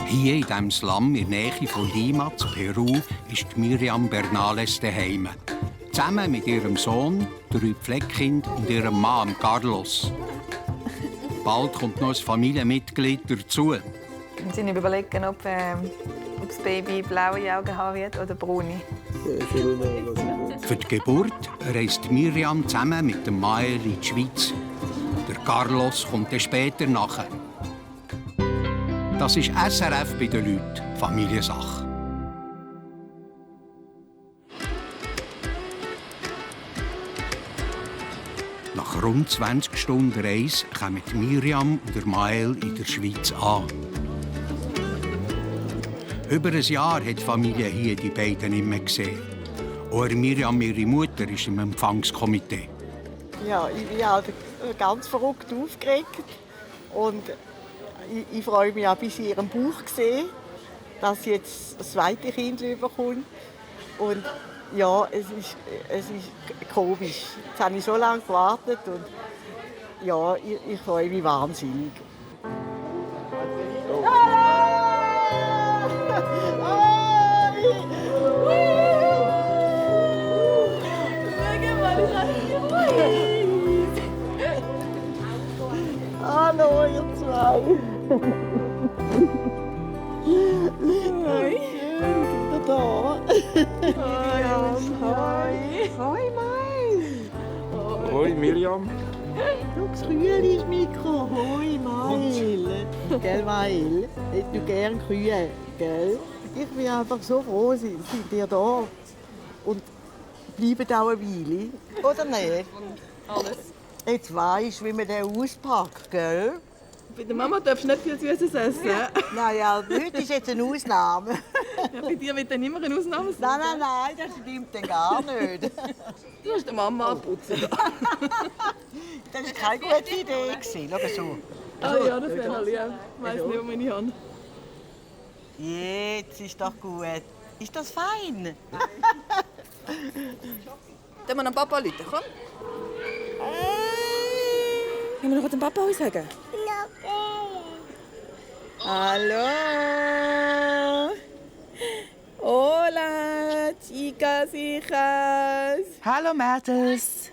Hier in diesem Slum in der Nähe von Lima, Peru, ist Miriam Bernales daheim. Zusammen mit ihrem Sohn, 3 Pflegekinder und ihrem Mann Carlos. Bald kommt noch ein Familienmitglied dazu. Wir sind überlegen, ob das Baby blaue Augen haben wird oder braune. Für die Geburt reist Miriam zusammen mit dem Mael in die Schweiz. Der Carlos kommt dann später nachher. Das ist SRF bei den Leuten, Familiensache. Nach rund 20 Stunden Reise kommen Miriam und der Mael in der Schweiz an. Über ein Jahr hat die Familie hier die beiden nicht mehr gesehen. Auch Miriam, ihre Mutter, ist im Empfangskomitee. Ja, ich bin halt ganz verrückt aufgeregt. Und ich freue mich auch, bis ich ihren Bauch sehe, dass sie jetzt das zweite Kind bekommt. Und ja, es ist komisch. Jetzt habe ich so lange gewartet und ja, ich freue mich wahnsinnig. Hallo, ihr zwei. Hoi. Schön, wieder da. Hoi. Hoi, Mael. Hoi, Miriam. Schau, das Kühe ins Mikro. Hoi, Mael. Gell, Mael? Hättest du gern Kühe, gell? Ich bin einfach so froh, sind ihr da. Und bleiben auch eine Weile. Oder nicht? Alles. Jetzt weisst du, wie man den auspackt, gell? Bei der Mama darfst du nicht viel Süßes essen. Naja, heute ist jetzt eine Ausnahme. Ja, bei dir wird dann immer eine Ausnahme sein. Nein, das stimmt dann gar nicht. Du hast die Mama abputzen. Das war keine gute Idee. Schau so. Ah ja, das wäre lieb. Ich weiss nicht, wo meine Hand. Jetzt ist doch gut. Ist das fein? Dann wir noch Papa rufen, komm. Können wir noch den Papa sagen? Hallo. Hola, chicas, hijas. Hallo Mädels.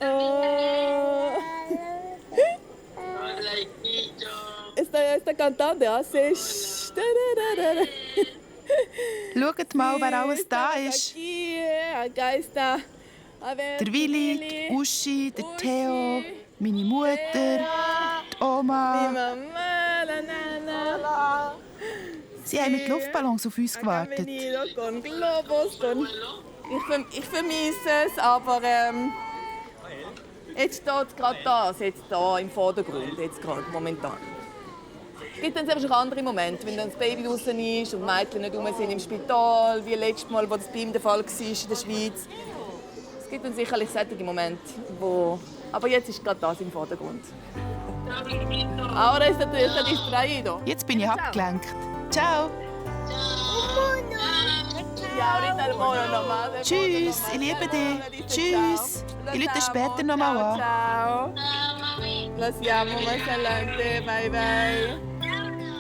Oh. Está cantando, haces. Schaut mal, wer alles da ist. Acá está. Der Willi, die Uschi, der Theo, meine Mutter, die Oma. Mama, la nana. Sie haben mit Luftballons auf uns gewartet. Con globos, con... Ich vermisse es, aber jetzt steht gerade das, jetzt da im Vordergrund, jetzt gerade momentan. Es gibt dann sicher andere Momente, wenn dann das Baby draußen ist und die Mädchen nicht rum sind im Spital, wie letztes Mal, als das bei ihm der Fall war in der Schweiz. Es gibt dann sicherlich solche Momente, wo... Aber jetzt ist gerade das im Vordergrund. Ahora está distraído. Jetzt bin ich abgelenkt. Ciao. Tschüss, ich liebe dich. Tschüss. Ich rufe später noch mal an. Ciao. Los llamo más adelante. Bye bye.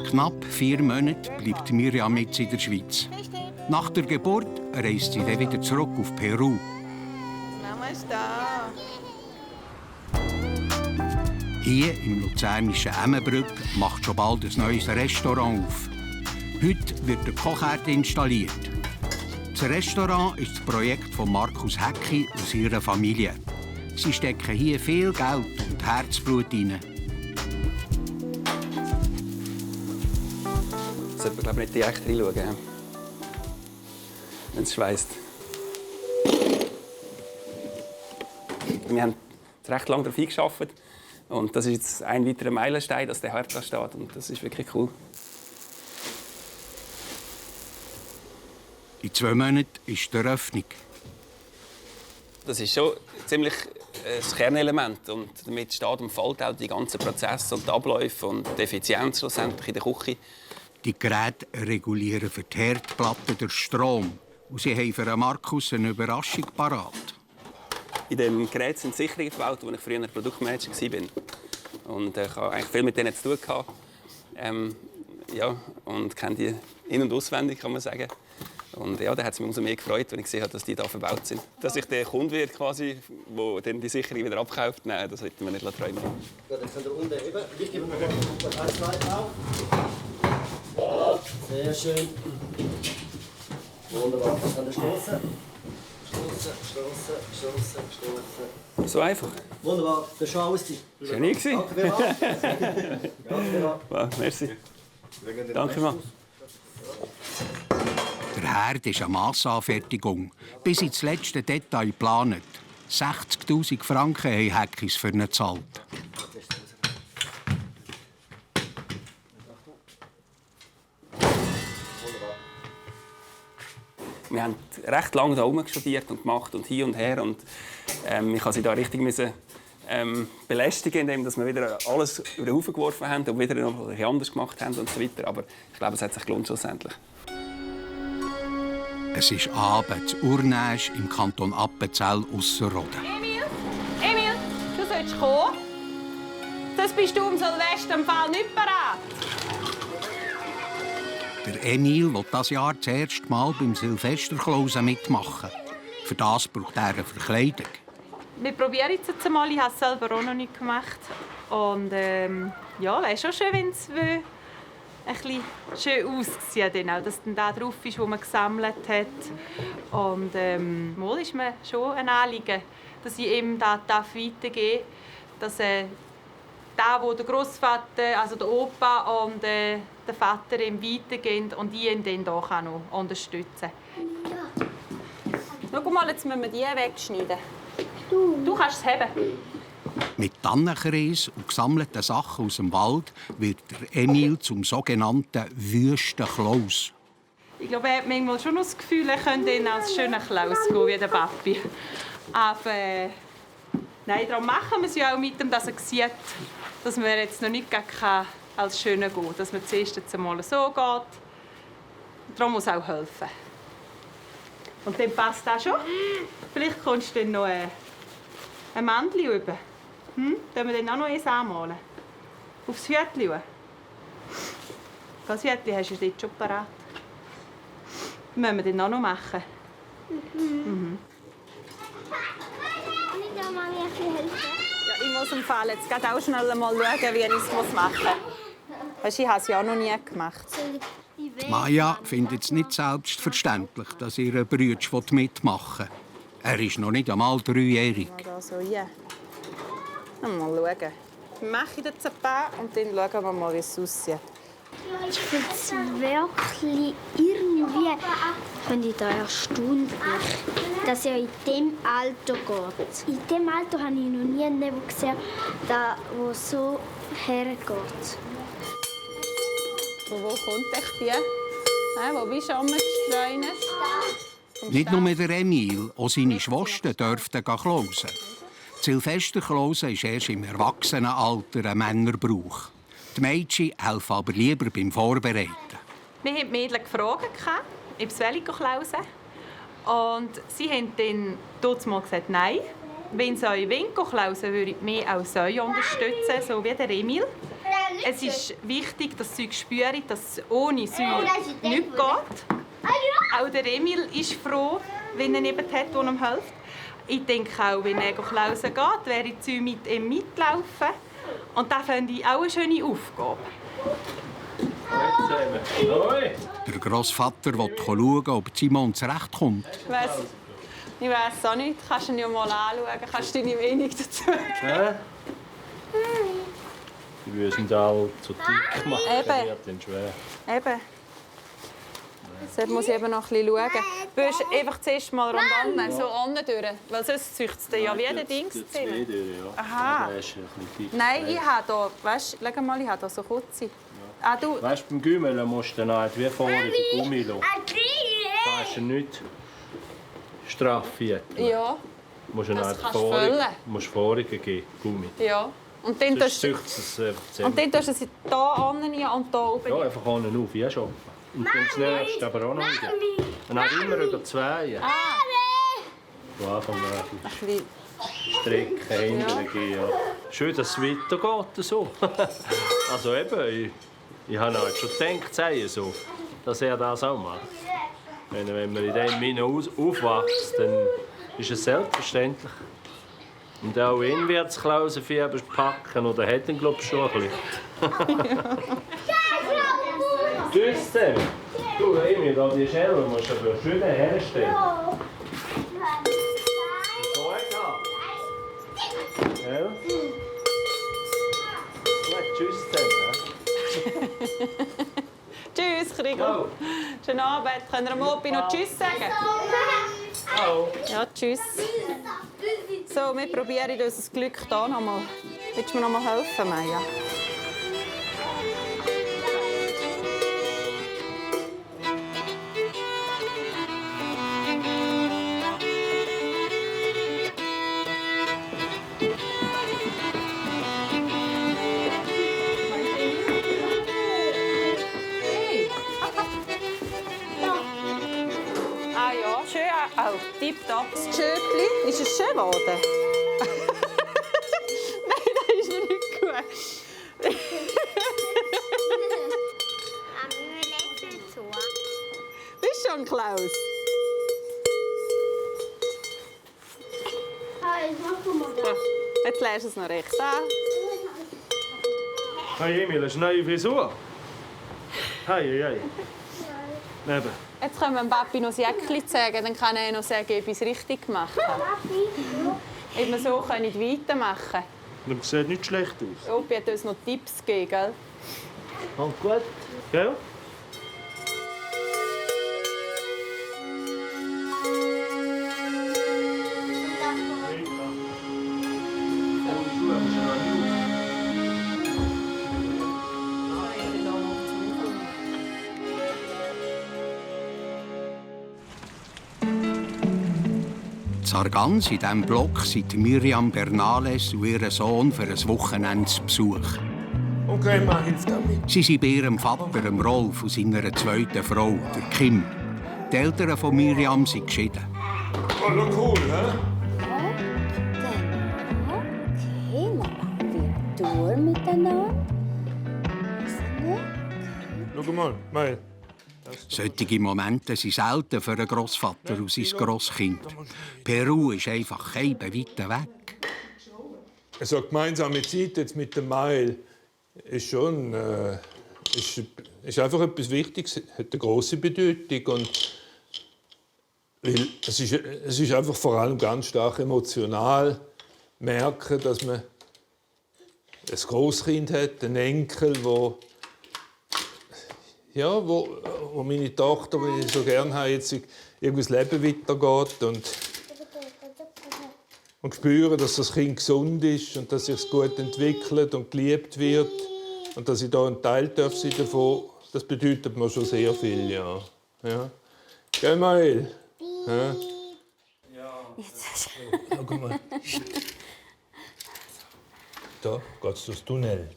Knapp 4 Monate bleibt Miriam jetzt in der Schweiz. Nach der Geburt reist sie dann wieder zurück auf Peru. Mama ist da. Hier im luzernischen Emmenbrück macht schon bald ein neues Restaurant auf. Heute wird der Kochherd installiert. Das Restaurant ist das Projekt von Markus Hecki und seiner Familie. Sie stecken hier viel Geld und Herzblut rein. Sollte man glaube nicht direkt reinschauen, wenn es schweißt. Wir haben recht lange darauf eingearbeitet. Und das ist jetzt ein weiterer Meilenstein, dass der Herd da steht. Und das ist wirklich cool. In 2 Monaten ist die Eröffnung. Das ist schon ziemlich ein Kernelement. Und damit steht und fällt auch die ganzen Prozesse und die Abläufe und die Effizienz schlussendlich in der Küche. Die Geräte regulieren für die Herdplatte den Strom. Und sie haben für Markus eine Überraschung parat. In diesem Gerät sind Sicherungen verbaut, wo ich früher Produktmanager war. Und ich hatte eigentlich viel mit denen zu tun. Ja, und kenne die in- und auswendig, kann man sagen. Und ja, da hat es mich umso mehr gefreut, wenn ich gesehen habe, dass die hier verbaut sind. Dass ich der Kunde wird, quasi, der dann die Sicherung wieder abkauft, nein, das hätte man nicht träumen lassen. Gut, dann könnt ihr unten eben. Ich gebe mir noch 1, 2 drauf. Sehr schön. Wunderbar. Dann könnt ihr stoßen. Stoßen. So einfach. Wunderbar. Das ist schon alles. Schön nie gewesen. Danke vielmals. Danke Wow, merci. Danke mal. Der Herd ist eine Massanfertigung, bis ins letzte Detail geplant. 60'000 Franken haben Heckis für ihn gezahlt. Wir haben recht lange da oben studiert und gemacht und hin und her. Und, ich musste sie da richtig belästigen, indem wir wieder alles über den Haufen geworfen haben und wieder noch etwas anders gemacht haben und so weiter. Aber ich glaube, es hat sich gelohnt schlussendlich. Es ist Abend, Urnäsch im Kanton Appenzell Ausserrhoden. Emil, du sollst kommen. Das bist du um Silvester im Fall nicht bereit. Der Emil will dieses Jahr das erste Mal beim Silvesterklausen mitmachen. Für das braucht er eine Verkleidung. Wir probieren es jetzt einmal. Ich habe es selber auch noch nicht gemacht. Und ja, wäre schon schön, wenn es ein bisschen schön aussieht. Auch, dass dann da drauf ist, wo man gesammelt hat. Und mal ist mir schon ein Anliegen, dass ich ihm da weitergeben darf, dass da, wo der Großvater, also der Opa und der Vater ihm weitergehen und ich ihn dann hier noch unterstützen kann. Schau mal, jetzt müssen wir die wegschneiden. Du kannst es haben. Mit Tannenkreis und gesammelten Sachen aus dem Wald wird der Emil zum sogenannten Wüstenklaus. Ich glaube, er hat manchmal schon noch das Gefühl, er könnte ihn als schöner Klaus gehen, wie der Papi. Aber nein, darum machen wir es ja auch mit ihm, dass er sieht, dass man jetzt noch nicht als schöner gehen kann. Dass man zuerst jetzt einmal so geht. Darum muss auch helfen. Und dann passt das schon. Vielleicht kommst du dann noch ein Männchen über. Können wir dann auch noch eins anmalen? Aufs Hütchen. Das Hütchen hast du jetzt schon parat. Das müssen wir dann auch noch machen. Kann ich da mal ein bisschen helfen? Ja, ich muss im Fall jetzt gerade auch schnell mal schauen, wie ich es machen muss. Weißt, ich habe es ja auch noch nie gemacht. Die Maja findet es nicht selbstverständlich, dass ihr Bruder mitmachen will. Er ist noch nicht einmal 3-jährig. Da so hier. Mal schauen. Wir machen jetzt ein paar und dann schauen wir mal, wie es aussieht. Ich finde es wirklich irgendwie finde ich da erstaunlich, dass er in diesem Alter geht. In diesem Alter habe ich noch nie jemanden gesehen, der so hergeht. Wo kommt echt die? Wo bist du am Kleinen? Nicht nur der Emil, auch seine Schwester dürften klausen. Silvesterklausen ist erst im Erwachsenenalter ein Männerbrauch. Die Mädchen helfen aber lieber beim Vorbereiten. Wir haben die Mädchen gefragt, ob sie klausen wollen. Und sie haben dann mal gesagt, nein. Wenn sie euch klausen würde ich mich auch so unterstützen, so wie der Emil. Es ist wichtig, dass sie spüren, dass es ohne sie nicht geht. Auch der Emil ist froh, wenn er jemanden hat, der ihm hilft. Ich denke auch, wenn er klausen geht, wäre ich mit ihm mitlaufen. Und das finde ich auch eine schöne Aufgabe. Der Grossvater will schauen, ob Simon zurechtkommt. Ich weiss auch nicht. Kannst du ihn ja mal anschauen. Kannst du deine Meinung dazu geben? Die müssen alle zu dick machen. Eben. Das wird dann schwer. Eben. Dort muss ich eben noch ein bisschen schauen. Du musst einfach zuerst mal rundherum, so unten durch. Weil sonst züchtet es dir ja wie ein Ding zusammen. Aha. Der ist ein bisschen dick. Nein, ich habe hier, weißt, schau mal, ich habe hier so kurze. Ah, du. Weißt du, beim Gümmeln musst du dann halt wie vorne den Gummi lassen. Da kannst du nicht straff vierteln. Ja. Musst du Das halt kannst du füllen. Vorigen geben, Gummi. Ja. Und dann Sonst tust du züchtet es einfach zusammen. und dann tust du es hier unten rein und hier oben. Ja, einfach unten auf, ja schon. Und dann das nächste aber auch noch wieder. Und dann immer über 2. Von Anfang an Ein bisschen. strecken, hinten gehen. Ja. Schön, dass es weitergeht. So. Also eben, Ich habe halt schon gedacht, sei so, dass er das auch macht. Wenn man in diesem Minen aufwächst, dann ist es selbstverständlich. Und auch ihn wird es Klausenfieber packen, oder hat ihn, glaube ich, schon ein bisschen. Tschüss zusammen. Du, Emil, da die Schere musst du aber schön herstellen. Ja? Tschüss zusammen. Tschüss, Kriegel. Schönen Abend. Können wir dem Opi noch Tschüss sagen? Ciao. Ja, tschüss. So, wir probieren unser Glück hier nochmal. Willst du mir noch mal helfen, Maja? Ah ja, schön. Oh, tipptopp. Das Schöpli, ist es schön geworden? Nein, das ist noch nicht gut. Bist du schon, Klaus? Jetzt lässt du es noch rechts an. Hey Emil, das ist eine neue Frisur. Hey. Neben. Jetzt können wir dem Papi noch das Jäckchen zeigen, dann kann er noch sagen, ob ich es richtig gemacht habe. Ob wir so weitermachen können. Das sieht nicht schlecht aus. Opi hat uns noch Tipps gegeben, gell? Kommt gut. Gell? In Sargans, in diesem Block, sind Miriam Bernales und ihr Sohn für ein Wochenende zu Besuch. Okay, mach hilft damit. Sie sind bei ihrem Vater, dem Rolf, und seiner zweiten Frau, der Kim. Die Eltern von Miriam sind geschieden. Oh, cool, hä? Okay, dann machen wir durch miteinander. Schau mal, Meil. Solche Momente sind selten für einen Grossvater und sein Grosskind. Peru ist einfach kein weiter weg. Also gemeinsame Zeit jetzt mit dem Meil ist schon ist einfach etwas Wichtiges, hat eine grosse Bedeutung. Und weil es ist einfach vor allem ganz stark emotional merken, dass man ein Grosskind hat, einen Enkel, wo meine Tochter, die ich so gerne habe, jetzt irgendwie das Leben weitergeht und spüren, dass das Kind gesund ist und dass es sich gut entwickelt und geliebt wird und dass ich da ein Teil sein davon, das bedeutet mir schon sehr viel, ja. Gell, Mael? Ja. Schau mal. Da geht's durchs Tunnel.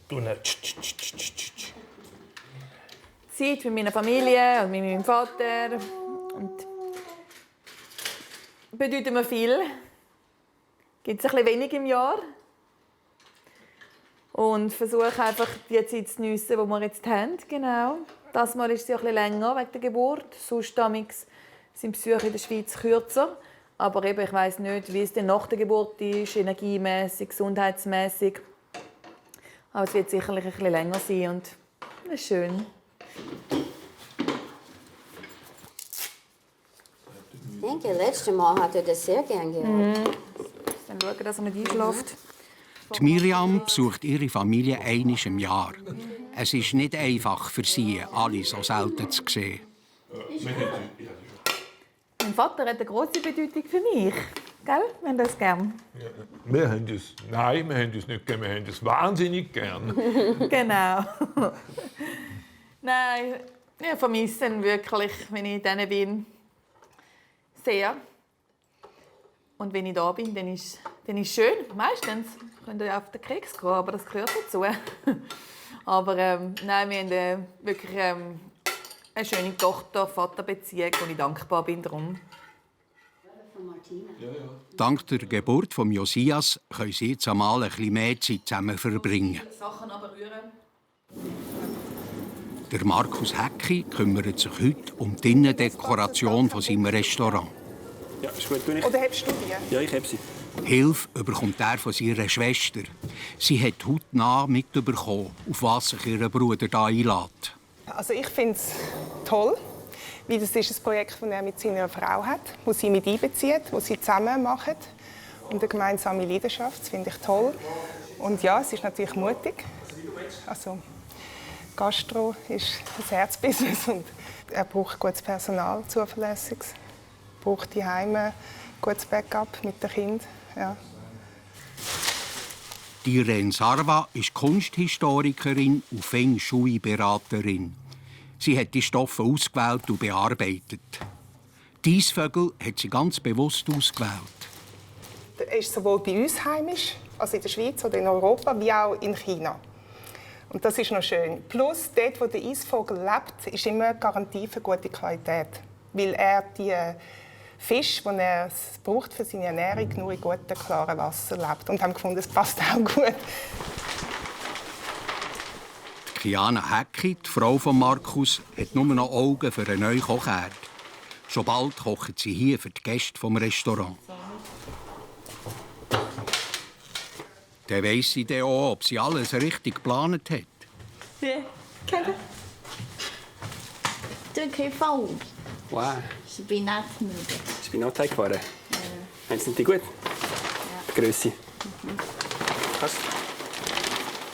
Zeit mit meiner Familie und mit meinem Vater. Und bedeutet mir viel. Gibt es ein bisschen wenig im Jahr. Und versuche einfach die Zeit zu geniessen, die wir jetzt haben. Genau. Das Mal ist sie ein bisschen länger wegen der Geburt. Sonst sind Besuche in der Schweiz kürzer. Aber eben, ich weiss nicht, wie es denn nach der Geburt ist, energiemässig, gesundheitsmässig. Aber es wird sicherlich ein bisschen länger sein und das ist schön. Ich denke, letztes Mal hat er das sehr gern gehabt. Dann schauen, dass er nicht einschläft. Die Miriam besucht ihre Familie einmal im Jahr. Es ist nicht einfach für sie, alle so selten zu sehen. Mein Vater hat eine grosse Bedeutung für mich. Gell? Wir haben das gern. Wir haben es nicht gern, wir haben es wahnsinnig gern. Genau. Nein, ich vermisse ihn wirklich, wenn ich da bin. Sehr. Und wenn ich da bin, dann ist es schön. Meistens könnt ihr auf den Keks gehen, aber das gehört dazu. Aber nein, wir haben wirklich eine schöne Tochter-Vater-Beziehung, und ich dankbar bin darum. Dank der Geburt von Josias können sie jetzt einmal ein bisschen mehr Zeit zusammen verbringen. Sachen aber rühren. Der Markus Häcki kümmert sich heute um die Innendekoration von seinem Restaurant. Ja, ist gut. Oder hast du die? Ja, ich habe sie. Hilfe bekommt er von seiner Schwester. Sie hat hautnah mitbekommen, auf was sich ihr Bruder hier einlässt. Also ich finde es toll, weil das ist ein Projekt, das er mit seiner Frau hat, das sie mit einbezieht, das sie zusammen machen. Und eine gemeinsame Leidenschaft, das finde ich toll. Und ja, es ist natürlich mutig. Also, Gastro ist ein Herzbusiness und er braucht gutes Personal, zuverlässiges. Er braucht die Heime gutes Backup mit den Kindern. Ja. Die Ren Sarva ist Kunsthistorikerin und Feng Shui-Beraterin. Sie hat die Stoffe ausgewählt und bearbeitet. Die Eisvögel hat sie ganz bewusst ausgewählt. Er ist sowohl bei uns heimisch, also in der Schweiz oder in Europa, wie auch in China. Und das ist noch schön. Plus, dort, wo der Eisvogel lebt, ist immer Garantie für gute Qualität. Weil er die Fisch, die er braucht für seine Ernährung, nur in gutem, klaren Wasser lebt. Und haben gefunden, es passt auch gut. Kiana Häcki, die Frau von Markus, hat nur noch Augen für einen neuen Kochherd. Schon bald kocht sie hier für die Gäste vom Restaurant. Dann weiss sie dann auch, ob sie alles richtig geplant hat. Ja, Kevin. 这可以放5 Wow. Spinatnudeln. Spinatteiggwaren. Sind die gut? Ja. Die Grösse. Passt.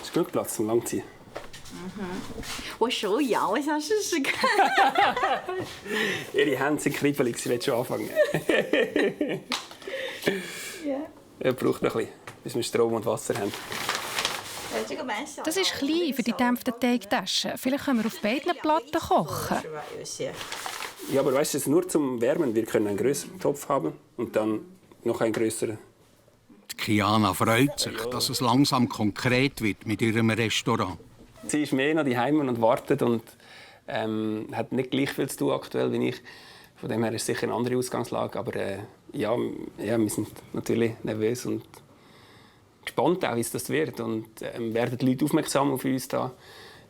Ist genug Platz zum Langziehen. 我手痒，我想试试看。 Ihre Hände sind kribbelig, sie will schon anfangen. Er braucht noch ein bisschen, bis wir Strom und Wasser haben. Das ist klein für die gedämpften Teigtaschen. Vielleicht können wir auf beiden Platten kochen. Ja, aber weißt du, es ist nur zum Wärmen. Wir können einen größeren Topf haben und dann noch einen größeren. Kiana freut sich, dass es langsam konkret wird mit ihrem Restaurant. Sie ist mehr noch daheim und wartet und hat nicht gleich viel zu tun aktuell wie ich. Von dem her ist es sicher eine andere Ausgangslage. Aber ja, wir sind natürlich nervös und gespannt, auch, wie es das wird. Und werden die Leute aufmerksam auf uns da.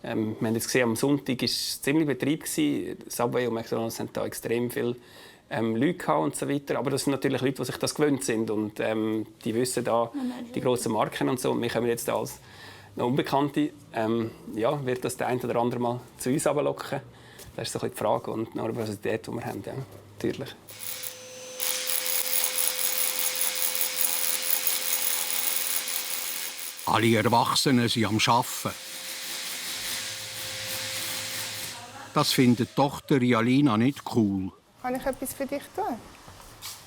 Wir haben jetzt gesehen, am Sonntag war es ziemlich Betrieb. Subway und McDonald's hatten da extrem viele Leute und so weiter. Aber das sind natürlich Leute, die sich das gewöhnt sind. Und die wissen da die grossen Marken und so. Und wir kommen jetzt da als noch Unbekannte. Ja, wird das der ein oder andere mal zu uns herablocken? Das ist so ein bisschen die Frage. Und die Nervosität, die wir haben, ja, natürlich. Alle Erwachsenen sind am Arbeiten. Das findet Tochter Rialina nicht cool. Kann ich etwas für dich tun?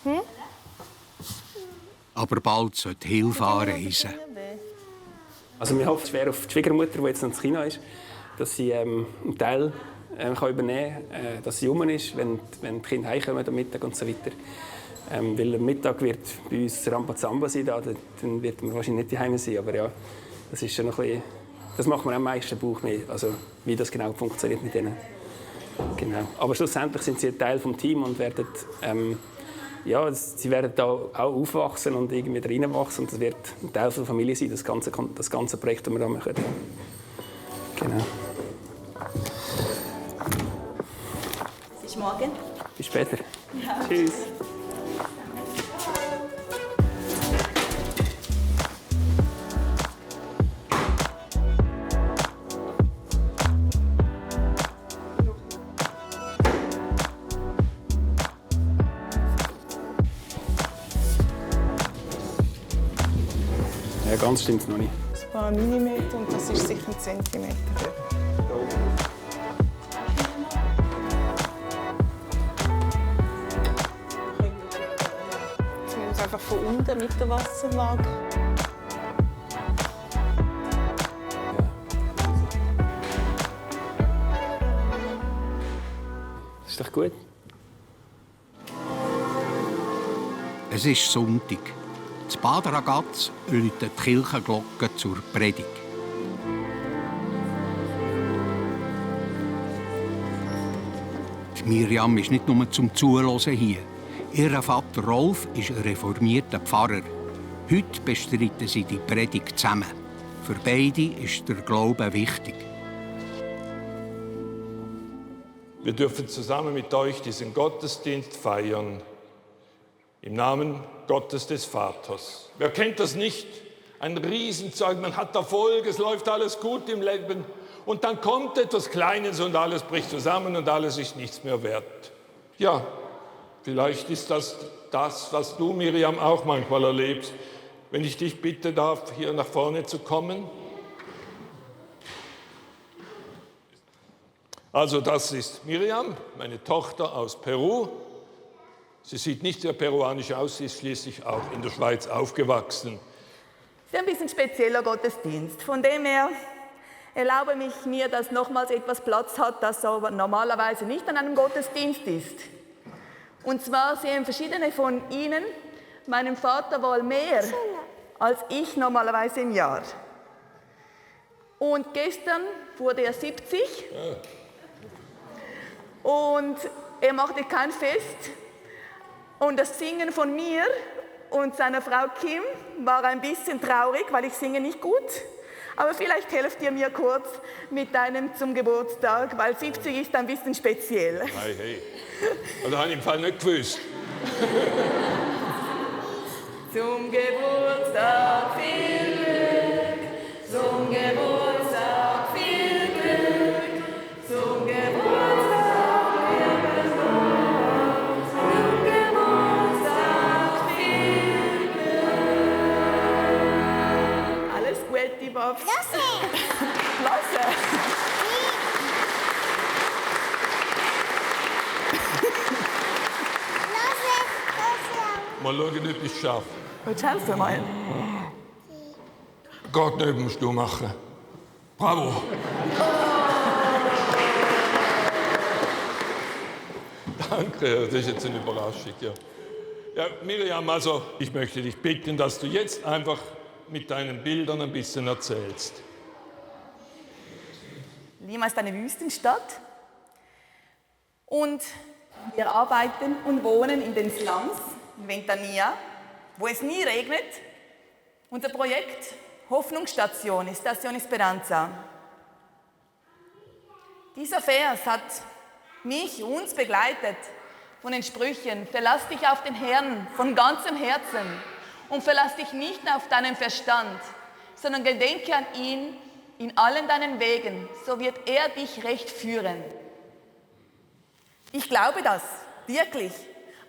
Hm? Aber bald sollte Hilfe anreisen. Also wir hoffen schwer auf die Schwiegermutter, die jetzt noch in China ist, dass sie einen Teil kann übernehmen kann, dass sie rum ist, wenn die Kinder heimkommen am Mittag und so weiter. Weil am Mittag wird bei uns Rambazamba sein, dann wird man wahrscheinlich nicht daheim sein, aber ja, das ist schon noch ein bisschen, das macht mir am meisten Bauch mehr, also wie das genau funktioniert mit denen. Genau. Aber schlussendlich sind sie ein Teil des Teams und werden, ja, sie werden da auch aufwachsen und irgendwie reinwachsen und das wird ein Teil der Familie sein, das ganze Projekt, das wir da machen. Genau. Bis morgen. Bis später. Ja. Tschüss. Ja, ganz stimmt es noch nicht. Ein paar Millimeter und das ist sicher ein Zentimeter. Jetzt nehmen wir es einfach von unten mit der Wasserlage. Das ist doch gut. Es ist Sonntag. In Bad Ragaz läutet die Kirchenglocke zur Predigt. Die Miriam ist nicht nur zum Zuhören hier. Ihr Vater Rolf ist ein reformierter Pfarrer. Heute bestreiten sie die Predigt zusammen. Für beide ist der Glaube wichtig. Wir dürfen zusammen mit euch diesen Gottesdienst feiern. Im Namen Gottes des Vaters. Wer kennt das nicht? Ein Riesenzeug, man hat Erfolg, es läuft alles gut im Leben. Und dann kommt etwas Kleines und alles bricht zusammen und alles ist nichts mehr wert. Ja, vielleicht ist das, was du, Miriam, auch manchmal erlebst. Wenn ich dich bitten darf, hier nach vorne zu kommen. Also das ist Miriam, meine Tochter aus Peru. Sie sieht nicht sehr peruanisch aus, sie ist schließlich auch in der Schweiz aufgewachsen. Es ist ein bisschen spezieller Gottesdienst. Von dem her erlaube ich mir, dass nochmals etwas Platz hat, das aber normalerweise nicht an einem Gottesdienst ist. Und zwar sehen verschiedene von Ihnen meinen Vater wohl mehr als ich normalerweise im Jahr. Und gestern wurde er 70 und er machte kein Fest. Und das Singen von mir und seiner Frau Kim war ein bisschen traurig, weil ich singe nicht gut. Aber vielleicht helft ihr mir kurz mit einem zum Geburtstag, weil 70 ist ein bisschen speziell. Hey, hey. Also habe ich im Fall nicht gewusst. Zum Geburtstag viel Glück, zum Geburtstag viel Glück, zum Geburtstag liebes Gott, zum Geburtstag viel Glück. Alles Gute, Babs. Klasse! Klasse! Mal schauen, ob ich es schaffe. Willst du helfen mal? Geht nicht, musst du machen. Bravo! Danke, das ist jetzt eine Überraschung. Ja. Ja, Miriam, also ich möchte dich bitten, dass du jetzt einfach mit deinen Bildern ein bisschen erzählst. Lima ist eine Wüstenstadt und wir arbeiten und wohnen in den Slums in Ventanilla, wo es nie regnet. Unser Projekt Hoffnungsstation, Estación Esperanza. Dieser Vers hat uns begleitet von den Sprüchen: Verlass dich auf den Herrn von ganzem Herzen und verlass dich nicht auf deinen Verstand, sondern gedenke an ihn in allen deinen Wegen, so wird er dich recht führen. Ich glaube das, wirklich.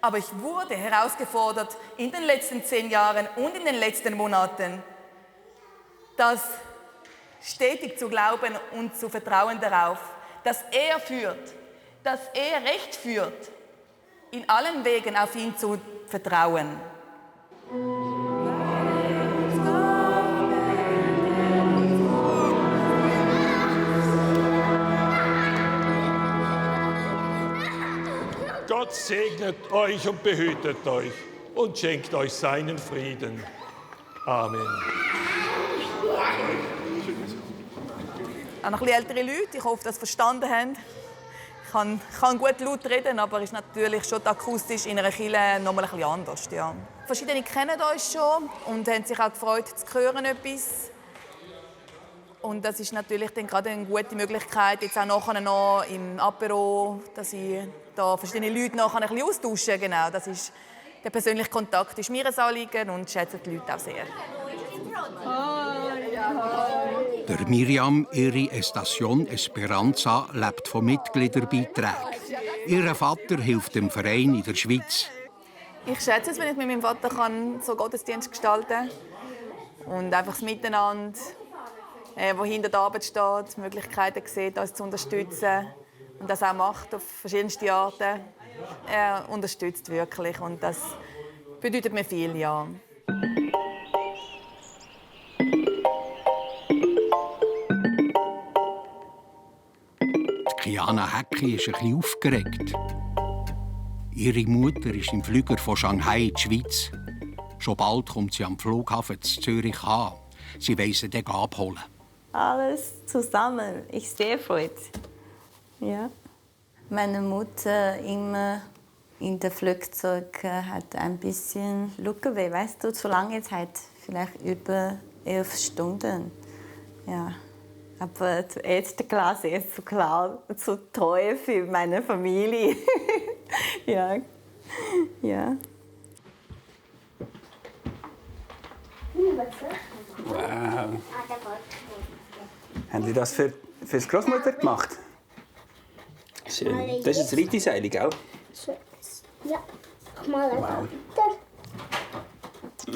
Aber ich wurde herausgefordert in den letzten 10 Jahren und in den letzten Monaten, das stetig zu glauben und zu vertrauen darauf, dass er führt, dass er recht führt, in allen Wegen auf ihn zu vertrauen. Gott segnet euch und behütet euch und schenkt euch seinen Frieden. Amen. Auch noch ein bisschen ältere Leute, ich hoffe, dass sie verstanden haben. Ich kann gut laut reden, aber ist natürlich schon akustisch in einer Kirche noch mal ein bisschen anders. Ja. Verschiedene kennen uns schon und haben sich auch gefreut, zu hören etwas. Und das ist natürlich dann gerade eine gute Möglichkeit, jetzt auch nachher noch im Apero, dass ich da verschiedene Leute nachher ein bisschen austauschen. Genau, das ist, der persönliche Kontakt ist mir ein Anliegen und schätzen die Leute auch sehr. Der Miriam, ihre Estación Esperanza, lebt von Mitgliederbeiträgen. Ihr Vater hilft dem Verein in der Schweiz. Ich schätze es, wenn ich mit meinem Vater so Gottesdienst gestalten kann. Und einfach das Miteinander, wo hinter der Arbeit steht, Möglichkeiten sieht, uns zu unterstützen. Und das auch macht auf verschiedenste Arten. Er unterstützt wirklich und das bedeutet mir viel, ja. Kiana Hecki ist ein bisschen aufgeregt. Ihre Mutter ist im Flüger von Shanghai in die Schweiz. Schon bald kommt sie am Flughafen zu Zürich an. Sie wollen sie dann abholen. Alles zusammen. Ich sehr freut. Ja. Meine Mutter immer in dem Flugzeug hat ein bisschen Lückenweh. Weißt du, zu lange Zeit, vielleicht über 11 Stunden. Ja, Aber die erste Klasse ist zu klar, zu teuer für meine Familie. Ja. Ja. Wow. Haben Sie das für die Großmutter gemacht? Schön. Das ist ein Reiteseil, gell? Ja, mach mal wow.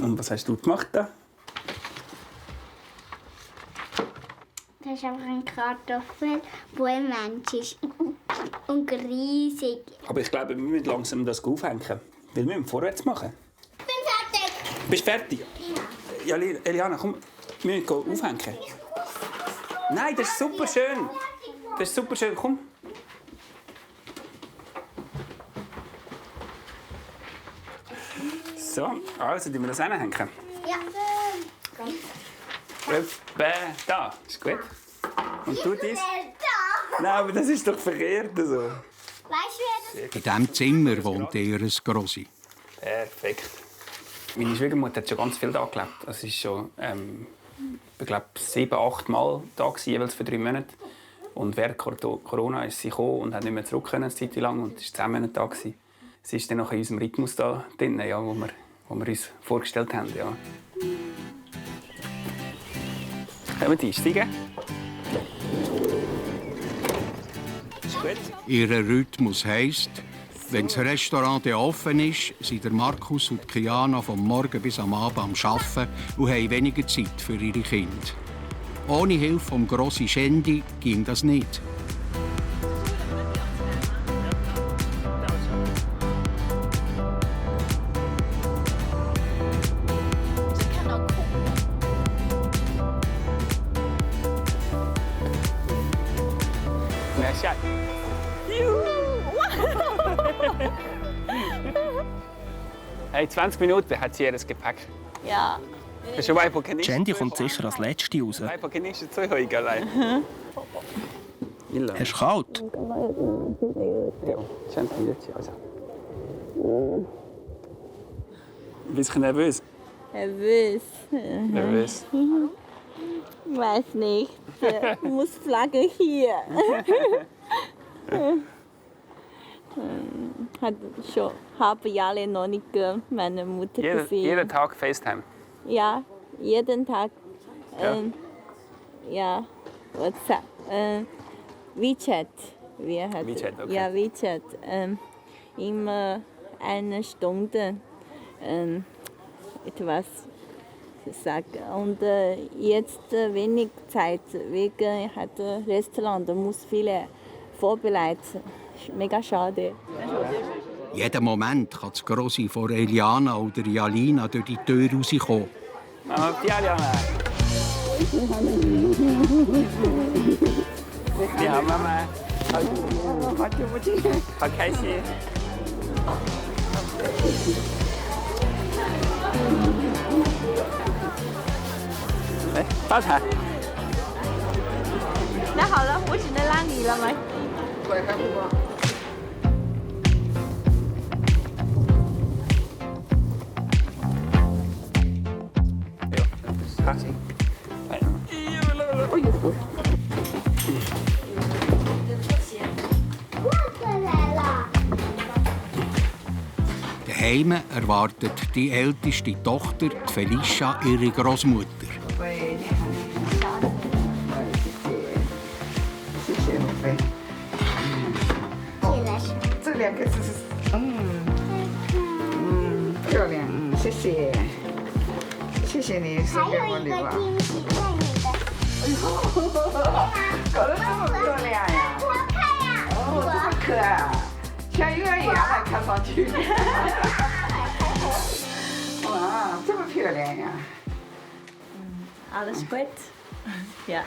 Und was hast du gemacht da? Das ist einfach ein Kartoffel, der ein Mensch ist. Und riesig. Aber ich glaube, wir müssen langsam das aufhängen. Weil wir müssen vorwärts machen. Ich bin fertig. Bist du fertig? Ja. Ja, Eliana, komm, wir müssen aufhängen. Nein, das ist super schön. Das ist super schön, komm. So, also, die wir das hinhängen. Ja. Etwa da, ist gut. Und du dies? Nein, aber das ist doch verkehrt. So. Weißt du, In diesem Zimmer wohnt ihr Grossi. Perfekt. Meine Schwiegermutter hat schon ganz viel da gelebt. Es ist schon, ich glaube, 7-8 Mal da gewesen, jeweils für 3 Monate. Und während Corona ist sie gekommen und hat nicht mehr zurück können, eine Zeit lang, und ist 10 Monate da gewesen. Sie ist dann noch in unserem Rhythmus da drin, ja, wo wir uns vorgestellt haben. Ja. Kommen Sie einsteigen? Ist gut. Ihr Rhythmus heisst, wenn das Restaurant offen ist, sind der Markus und Kiana vom Morgen bis am Abend am Arbeiten und haben weniger Zeit für ihre Kinder. Ohne Hilfe vom Grossi Schendi ging das nicht. Hey, 20 Minuten hat sie ihr Gepäck. Ja. Schendi kommt sicher als Letzte raus. Hast du kalt? Ja, schön also. Ein bisschen nervös. Nervös. Nervös. Weiß nicht. Muss Flagge hier. Hat schon halbe Jahre noch nicht meine Mutter gesehen. Jeden Tag FaceTime? Ja, jeden Tag. Ja. Ja, WhatsApp. WeChat. WeChat, okay. Ja, WeChat. Immer 1 Stunde etwas sagen. Und jetzt wenig Zeit wegen hat Restaurant, da muss viele vorbereiten. Mega schade. Jeden Moment kann das Grossi von Eliana oder Jalina durch die Tür rauskommen. Mama, die Eliana. Ja, Mama. Okay, sie. Was? 那好了，我只能拉你了吗？ Daheim erwartet die älteste Tochter, die Felicia, ihre Großmutter. Alles gut? Ja.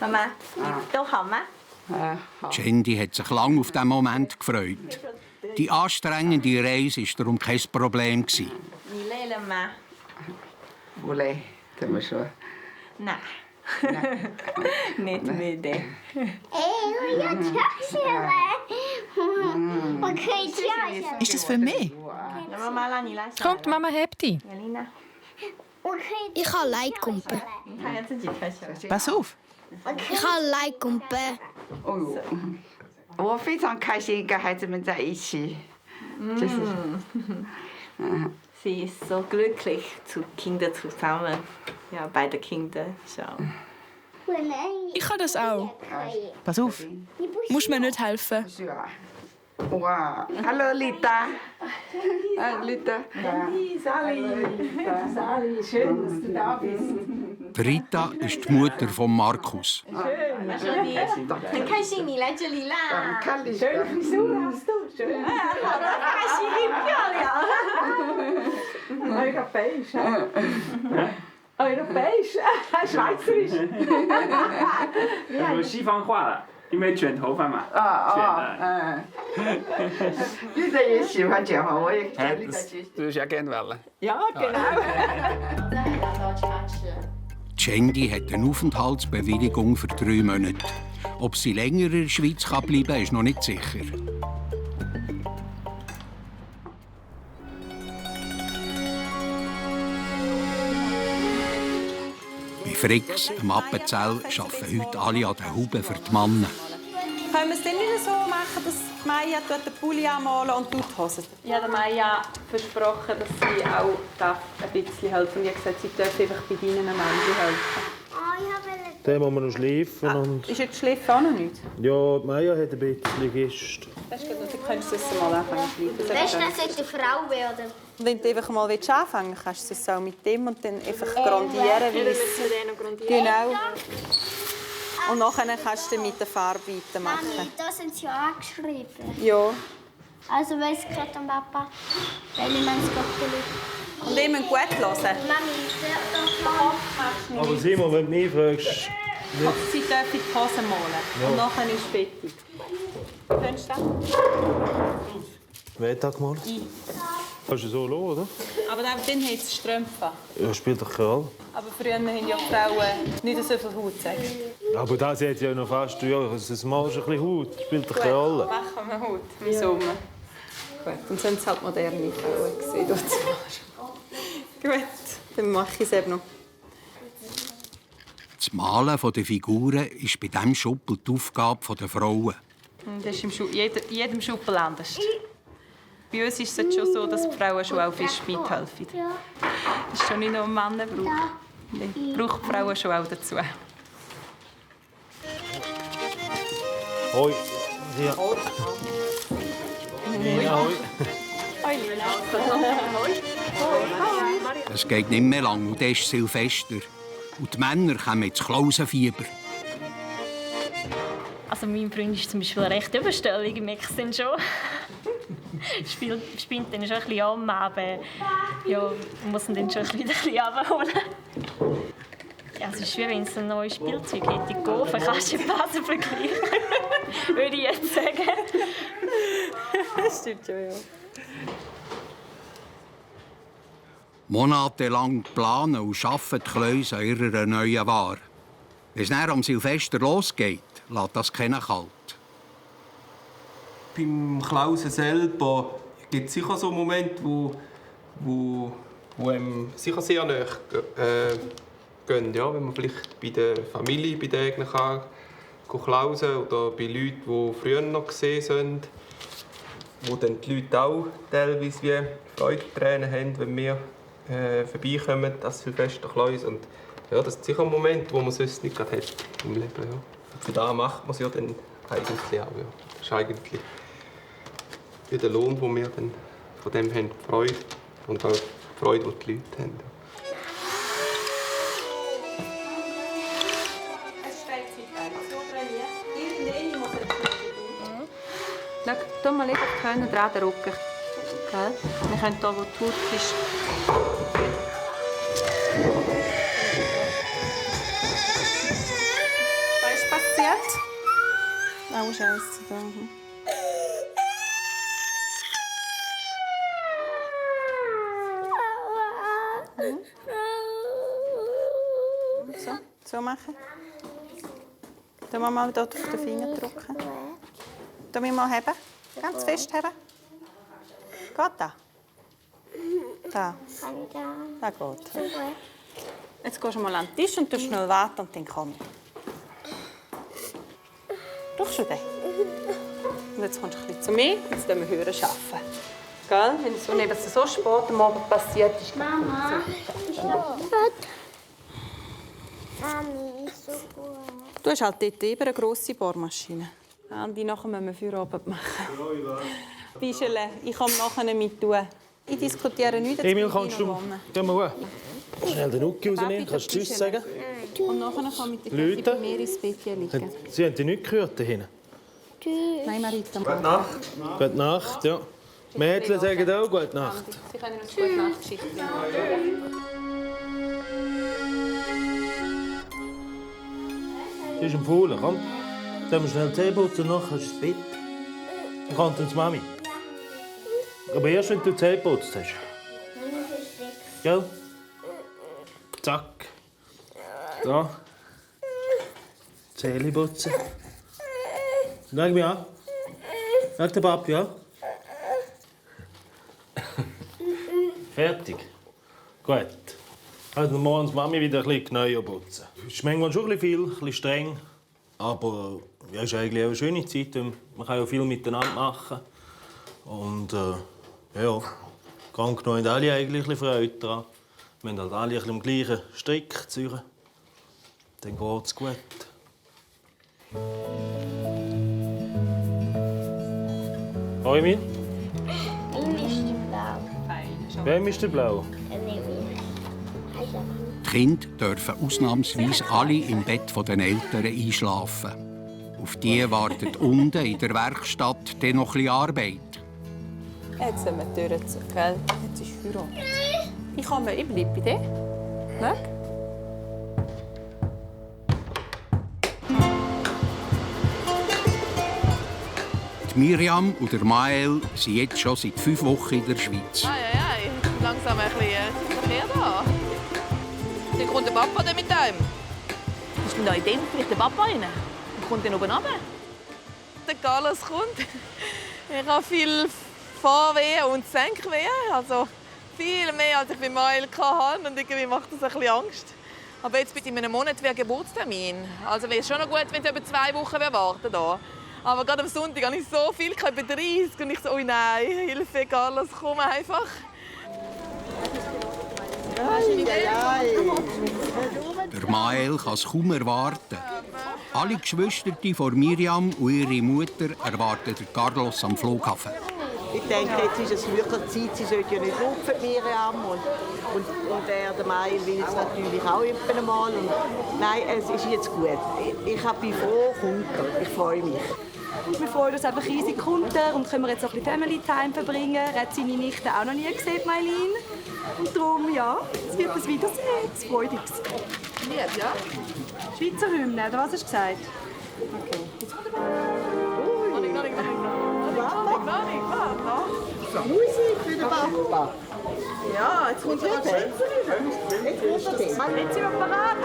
Mama, doch好吗？ Schendi hat sich lange auf diesen Moment gefreut. Die anstrengende Reise war darum kein Problem. 你累了吗？ 不累，怎么说？ Nein. Nicht müde. Ey, ich kann跳。 Ist das für mich? Kommt, Mama, hebt dich. Ich kann allein kumpen. Pass auf, Ich habe Like und Bär. 我非常开心跟孩子们在一起，就是，Sie ist so glücklich, zu Kindern zusammen, ja, bei den Kindern schauen. Ich kann das auch. Pass auf, musst mir nicht helfen. Wow. Hallo Lita. Lita. Sali, schön, dass du da bist. Rita ist die Mutter von Markus. Schön. 很开心你来这里啦。 Schöne Frisur hast du. Schön. 开心，漂亮。 Europäisch. Europäisch. Schweizerisch. 西方化了，因为卷头发嘛。Lita 也喜欢卷头，我也这是ja gerne wählen. Ja, genau. Cendi hat eine Aufenthaltsbewilligung für 3 Monate. Ob sie länger in der Schweiz bleiben kann, ist noch nicht sicher. Bei Fricks, im Appenzell, arbeiten heute alle an den Huben für die Männer. Können wir es denn nicht so machen, dass Maya den Pulli anmalen und du die Hose? Ich habe Maya versprochen, dass sie auch ein bisschen helfen darf. Ich habe gesagt, sie darf einfach bei deinen Männchen helfen. Den muss man noch schleifen. Und Ist jetzt Schliffen auch noch nicht? ja, die Maya hat ein bisschen Gist. Das ist gut, dann könntest du es mal anfangen zu schleifen. Weißt du, das sollte eine Frau werden? Und wenn du einfach mal anfangen willst, kannst du es auch mit dem und dann einfach grandieren. Wir müssen den noch grandieren. Genau. Und nachher kannst du dann mit der Farbe weitermachen. Mami, da sind sie ja angeschrieben. Ja. Also weiss ich gerade, Papa, weil ich mein Skopel. Und ihr müsst gut hören. Mami, der Aber Simon, wenn du mich fragst... Sie dürfen die Hose malen. Ja. Und nachher ist es fertig. Könntest du das? Wer hat das gemalt? Ich. Kannst du so lassen, oder? Aber dann hat es Strümpfe. Ja, spielt doch keine Rolle. Aber früher haben ja die Frauen nicht so viel Haut. Sagen. Aber das hat ja noch fast... Ja, das malst ein bisschen Haut. Spielt doch keine Rolle. Machen wir Haut im Sommer. Gut, dann sind es halt moderne Frauen gesehen. Gut, dann mache ich es eben noch. Das Malen der Figuren ist bei diesem Schuppel die Aufgabe der Frauen. Das ist in jedem Schuppel anders. Bei uns ist es schon so, dass die Frauen schon auch fest mithelfen. Das ist schon nicht nur ein Männerbrauch. Man braucht die Frauen schon auch dazu. Hoi. Ja. Nina, hoi. Es geht nicht mehr lang und dann ist Silvester. Und die Männer kommen ins Klausenfieber. Also mein Freund ist zum Beispiel recht überstellig, ich merke es dann schon. Spinnt dann schon ein bisschen an, aber ja, muss ihn dann schon ein bisschen runterholen. Ja, es ist wie wenn es ein neues Spielzeug hätte. Golfen kannst du in Basel vergleichen, würde ich jetzt sagen. Das stimmt schon, ja. Monatelang planen und arbeiten die Kläuse an ihrer neuen Ware. Wenn es dann am Silvester losgeht, lässt das keiner kalt. Beim Klausen selber gibt es sicher so Momente, wo einem sicher sehr nahe gehen. Ja, wenn man vielleicht bei der Familie bei den eigenen kann klausen oder bei Leuten, die früher noch gesehen sind, wo dann die Leute auch teilweise wie Freudentränen haben, wenn wir vorbeikommen, das Silvester Klaus. Und ja, das ist sicher ein Moment, wo man sonst nicht gerade hat im Leben. Ja. Und für das macht man es ja dann eigentlich auch. Ja. Das ist eigentlich der Lohn, den wir dann von dem haben, die Freude und auch die Freude, die die Leute haben. Schau, tu mal lieber die Hörner dran den Rücken. Gell? Wir können hier, wo die Haut ist. Was ist passiert? Oh, Scheiße. So machen. Dann wir mal hier auf den Finger drücken. Dann wir mal heben. Ganz fest heben. Geht das? Da. Da geht. Jetzt gehst du mal an den Tisch und schnell warten und dann komm ich. Doch schon den. Und jetzt kommst du ein bisschen zu mir, jetzt müssen wir höher arbeiten. Gell? Wenn es so neben so spät am Abend passiert ist. Mama, ich habe Mami ist so gut. Du hast halt dort eben eine grosse Bohrmaschine. Und die nachher müssen wir Feierabend machen. Bischele, ich kann nachher mit tun. Ich diskutiere nichts. Emil, kannst du... Geh mal hoch. Schnell den Nucki rausnehmen. Kannst du Tschüss sagen? Und nachher kann mit der Kaffee bei mir ins Bett liegen. Sie haben dich nicht gehört da hinten? Tschüss. Nein, Marita. Gute Nacht. Gute Nacht, ja. Die Mädchen sagen auch Gute Nacht. Sie können uns Gute Nacht schicken. Sie ist am Faulen, komm. Jetzt haben wir schnell die Zähne putzen, nachher kannst du ins Bett. Dann kommt dann die Mami. Aber erst, wenn du die Zähne putzt hast. Gell? Zack. So. Zähne putzen. Schau mich an. Schau den Papi an. Fertig. Gut. Also morgens Mami wieder ein bisschen genauer putzen. Es ist manchmal schon ein bisschen viel, ein bisschen streng. Aber ja, es ist eigentlich auch eine schöne Zeit. Man kann ja viel miteinander machen. Und ja, ganz genau haben alle eigentlich ein bisschen Freude daran. Wir haben halt alle ein bisschen am gleichen Strick ziehen. Dann geht es gut. Hoi, Emil. Ihm ist der blau. Wem ist der blau? Die Kinder dürfen ausnahmsweise alle im Bett der Eltern einschlafen. Auf die wartet unten in der Werkstatt dann noch ein bisschen Arbeit. Jetzt sind wir die Türen zu, gell? Jetzt ist Feierabend. Ich bleibe bei dir. Schau. Die Miriam und der Mael sind jetzt schon seit 5 Wochen in der Schweiz. Ei, langsam ein bisschen Verkehr da. Dann kommt der Papa da mit einem. Ist denn da in dem vielleicht der Papa rein? Und kommt dann oben runter? Der Carlos kommt. Ich habe viel Fahrweh und Senkweh. Also viel mehr, als ich bei Mael hatte. Und irgendwie macht das ein bisschen Angst. Aber jetzt bitte in einem Monat wäre Geburtstermin. Also wäre es schon noch gut, wenn es über 2 Wochen warten da. Aber gerade am Sonntag habe ich so viel, etwa 30. Und ich so, oh nein, Hilfe, Carlos, komm einfach. Der Mael kann es kaum erwarten. Alle Geschwister von Miriam und ihre Mutter erwarten Carlos am Flughafen. Ich denke, jetzt ist es wirklich Zeit, sie sollte ja nicht rupfen, Miriam. Und der Mael will es natürlich auch einmal. Nein, es ist jetzt gut. Ich bin froh, kommt er. Ich freue mich. Wir freuen uns einfach riesig runter und können jetzt auch ein bisschen Family Time verbringen. Er hat seine Nichte auch noch nie gesehen, Maylin. Und darum, ja, es wird uns wiedersehen. Es freut uns. Lieb, ja? Schweizer Hymne, oder was hast du gesagt? Okay. Musik für den Papa. Ja, jetzt kommt er an. Jetzt sind wir parat.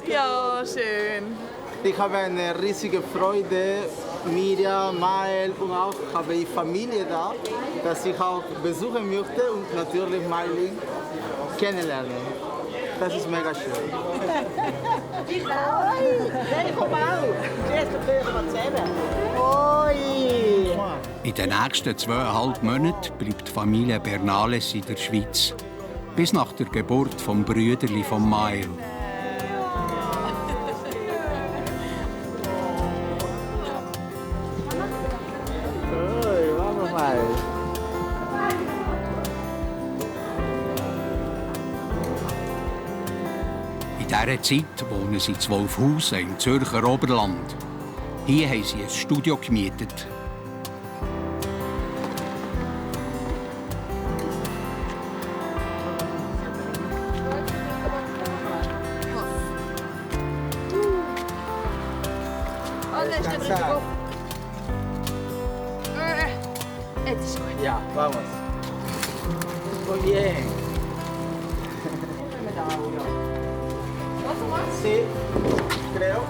Ja, schön. Ich habe eine riesige Freude, Miriam, Mael und auch habe ich Familie da, dass ich auch besuchen möchte und natürlich Maylin kennenlernen. Das ist mega schön. Ich auch. Ich komme auch. Jetzt hören wir zusammen. Oi. In den nächsten 2,5 Monaten bleibt die Familie Bernales in der Schweiz. Bis nach der Geburt vom Brüderli von Mael. In dieser Zeit wohnen sie in Wolfhausen im Zürcher Oberland. Hier haben sie ein Studio gemietet. Exacto. Jetzt ist gut. Ya, vamos. Muy bien. Sí, creo.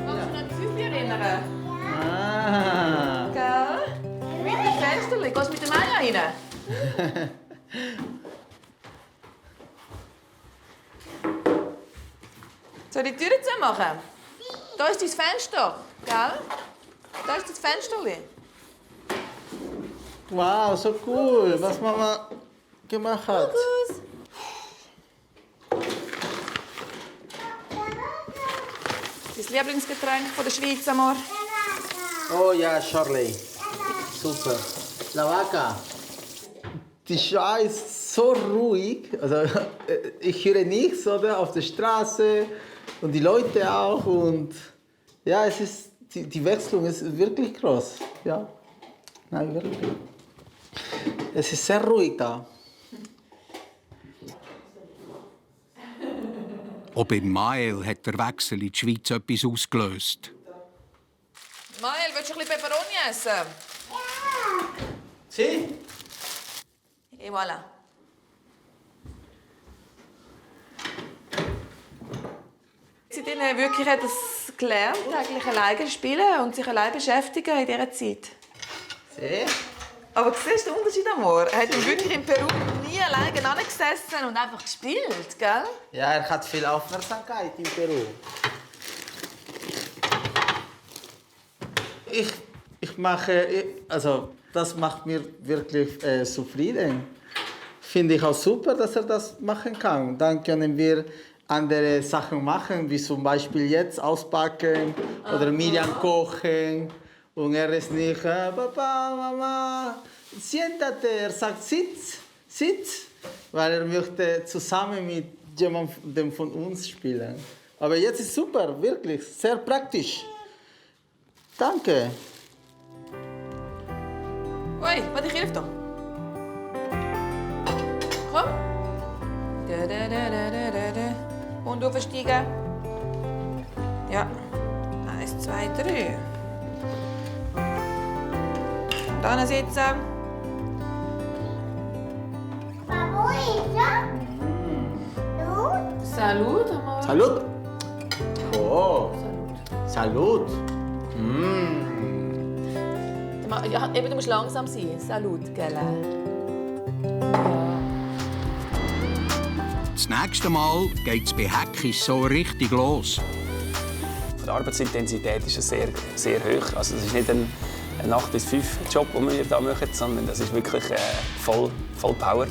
Kannst du noch an die Süßli erinnern? Ah. Gell? Mit dem Fensterli. Gehst du mit dem Eier rein? Soll ich die Tür zumachen? Da ist dein Fenster, gell? Da ist das Fensterli. Wow, so cool, was Mama gemacht hat. Dein Lieblingsgetränk von der Schweiz, Amor? Oh ja, Charlie. Super. La Vaca. Die Schau ist so ruhig. Also, ich höre nichts, oder? Auf der Straße und die Leute auch. Und ja, es ist, die Wechselung ist wirklich groß. Ja. Nein, wirklich. Es ist sehr ruhig da. Auch bei Mael hat der Wechsel in die Schweiz etwas ausgelöst. Mael, willst du ein bisschen Peperoni essen? Ja. Si. Et voilà. Seitdem wirklich hat es gelernt, eigentlich alleine spielen und sich alleine beschäftigen in dieser Zeit. Si. Aber siehst du den Unterschied, Amor? Er hat wirklich in Peru nie alleine gesessen und einfach gespielt, gell? Ja, er hat viel Aufmerksamkeit in Peru. Ich mache, also das macht mir wirklich zufrieden. Finde ich auch super, dass er das machen kann. Dann können wir andere Sachen machen, wie zum Beispiel jetzt auspacken oder Miriam kochen. Und er ist nicht, Papa, Mama, siéntate. Er sagt, sitz, sitz, weil er möchte zusammen mit jemandem von uns spielen. Aber jetzt ist super, wirklich, sehr praktisch. Danke. Ui, warte, ich helfe dir. Komm. Und aufsteigen. Ja. 1, 2, 3. Da sitzen. Salut, Amor. Salut. Oh. Salut. Ja, eben, du musst langsam sein. Salut, gell? Das nächste Mal geht es bei Häckis so richtig los. Die Arbeitsintensität ist sehr, sehr hoch. Also es ist nicht ein 8 bis 5 Job, den wir hier machen, sondern das ist wirklich voll Power.